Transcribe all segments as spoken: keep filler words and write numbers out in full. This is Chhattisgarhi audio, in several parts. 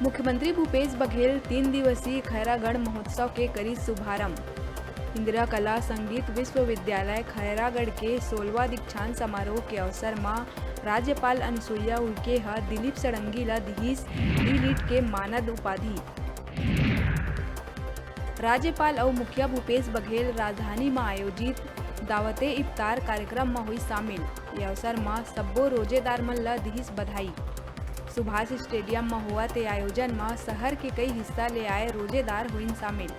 मुख्यमंत्री भूपेश बघेल तीन दिवसीय खैरागढ़ महोत्सव के करिस शुभारंभ। इंदिरा कला संगीत विश्वविद्यालय खैरागढ़ के सोलवा दीक्षांत समारोह के अवसर म राज्यपाल अनुसुईया उइके ह दिलीप षडंगी ल दिहिस डी.लिट के मानद उपाधि। राज्यपाल अउ मुखिया भूपेश बघेल राजधानी म आयोजित दावते इफ्तार कार्यक्रम म होइस शामिल। ये अवसर म सब्बो रोजेदार मन ल दिहिस बधाई। सुभाष स्टेडियम म होवत ए आयोजन म शहर के कई हिस्सा ले आए रोजेदार होइन शामिल।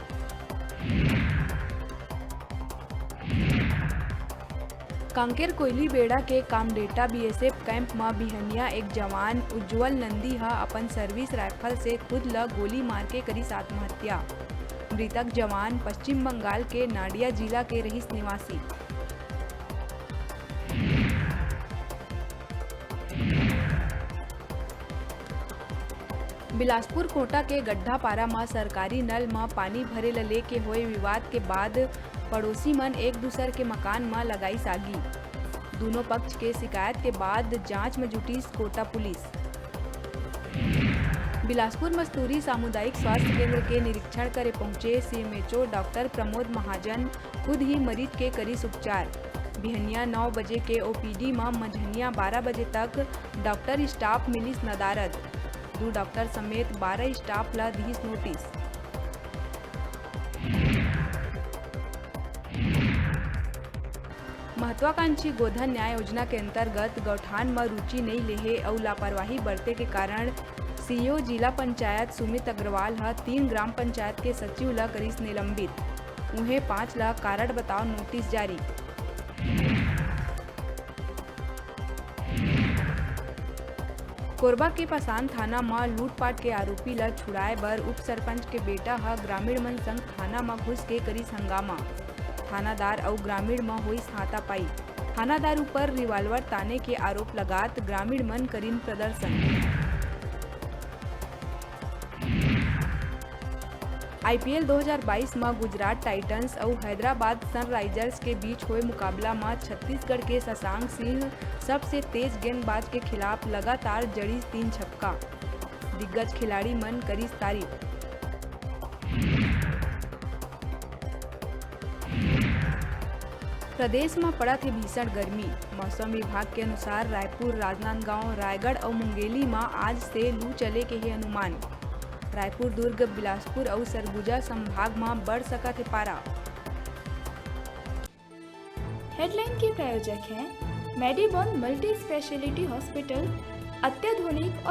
कांकेर कोयली बेड़ा के कामडेटा बीएसएफ कैंप म बिहनिया एक जवान उज्जवल नंदी ह अपन सर्विस राइफल से खुद ल गोली मारके करिस आत्महत्या। मृतक जवान पश्चिम बंगाल के नाडिया जिला के रहिस निवासी। बिलासपुर कोटा के गड्ढापारा म सरकारी नल म पानी भरे ल लेके होए विवाद के बाद पड़ोसी मन एक दूसर के मकान म लगाइस आगी। दूनों पक्ष के शिकायत के बाद जांच म जुटिस कोटा पुलिस। बिलासपुर मस्तूरी सामुदायिक स्वास्थ्य केंद्र के निरीक्षण करे पहुंचे सीएमएचओ डॉक्टर प्रमोद महाजन खुद ही मरीज के करिस उपचार। बिहनिया नौ बजे के ओपीडी म मझनिया बारह बजे तक डॉक्टर स्टाफ मिलिस नदारद। दू डॉक्टर समेत बारह स्टाफ ल दिहिस नोटिस। महत्वाकांक्षी गोधन न्याय योजना के अंतर्गत गौठान म रुचि नइ लेहे अउ लापरवाही बरते के कारण सीईओ जिला पंचायत सुमित अग्रवाल ह तीन ग्राम पंचायत के सचिव ल करिस निलंबित। उहें, पांच ल कारण बताओ नोटिस जारी। कोरबा के पासान थाना म लूटपाट के आरोपी ल छुड़ाए बर उप सरपंच के बेटा ह ग्रामीण मन संग थाना म घुस के करिस हंगामा। थानादार अउ ग्रामीण म होइस हाथापाई। थानादार ऊपर रिवाल्वर ताने के आरोप लगात ग्रामीण मन करिन प्रदर्शन। आईपीएल दो हज़ार बाईस म गुजरात टाइटंस अउ हैदराबाद सनराइजर्स के बीच होए मुकाबला म छत्तीसगढ़ के शशांक सिंह सबसे तेज गेंदबाज के खिलाफ लगातार जड़िस तीन छक्का। दिग्गज खिलाड़ी मन करिस तारीफ। प्रदेश म पड़त हे भीषण गर्मी। मौसम विभाग के अनुसार रायपुर, राजनांदगांव, रायगढ़ अउ मुंगेली म आज से लू चले के हे अनुमान। रायपुर, दुर्ग, बिलासपुर अउ सरगुजा संभाग म बढ़ सकत हे पारा। हेडलाइन के प्रायोजक हैं मेडीबॉन मल्टी स्पेशलिटी हॉस्पिटल, अत्याधुनिक